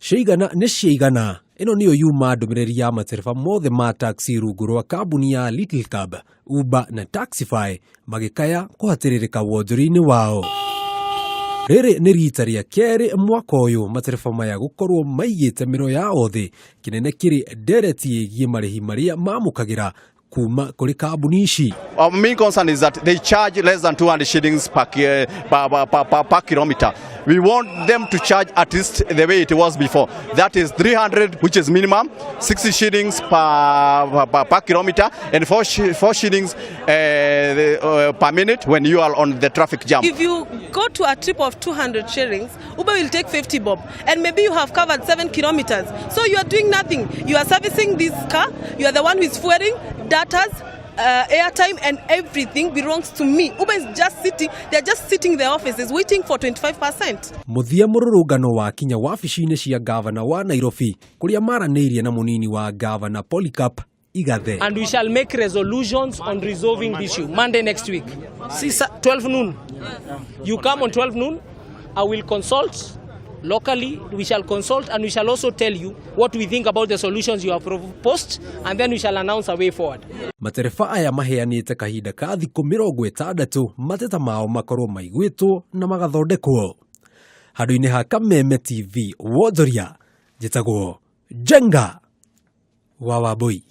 Ciaigana nĩ ciaigana. Ĩno nĩyo yuma ndũmĩrĩri ya matereba mothe ma taxi rungu rwa kambuni ya Little Cab, Uber na Taxify magĩkaya kũhatĩrĩrĩka wonjoria-inĩ wao. Rĩrĩ nĩ rita rĩa kerĩ mwaka ũyũ matereba maya gũkorwo maigĩte mĩro yao thĩ, kĩnene kĩrĩ ndereti ĩgiĩ marĩhi marĩa mamũkagĩra kuma kũrĩ kambuni ici. Our main concern is that they charge less than 200 shillings per kilometer. We want them to charge at least the way it was before. That is 300, which is minimum, 60 shillings per kilometer, and 4 shillings per minute when you are on the traffic jam. If you go to a trip of 200 shillings, Uber will take 50 bob, and maybe you have covered 7 kilometers. So you are doing nothing. You are servicing this car, you are the one who is fueling, datas, airtime, and everything belongs to me. Uber is just sitting, they're just sitting in their offices waiting for 25%. Mũthia mũrũrũngano wakinya wabici-inĩ cia ngavana wa Nairobi kũrĩa maranĩirie na mũnini wa ngavana Polycarp Igathe. And we shall make resolutions on resolving the issue Monday next week. See, 12 noon. You come on 12 noon, I will consult locally, we shall consult, and we shall also tell you what we think about the solutions you have proposed, and then we shall announce a way forward. Matereba aya maheanĩte kahinda ka thikũ 60 mateta mao makorwo maiguĩtwo na magathondekwo. Handũ-inĩ ha Kameme TV wonjoria njĩtagwo Njenga wa Wambui.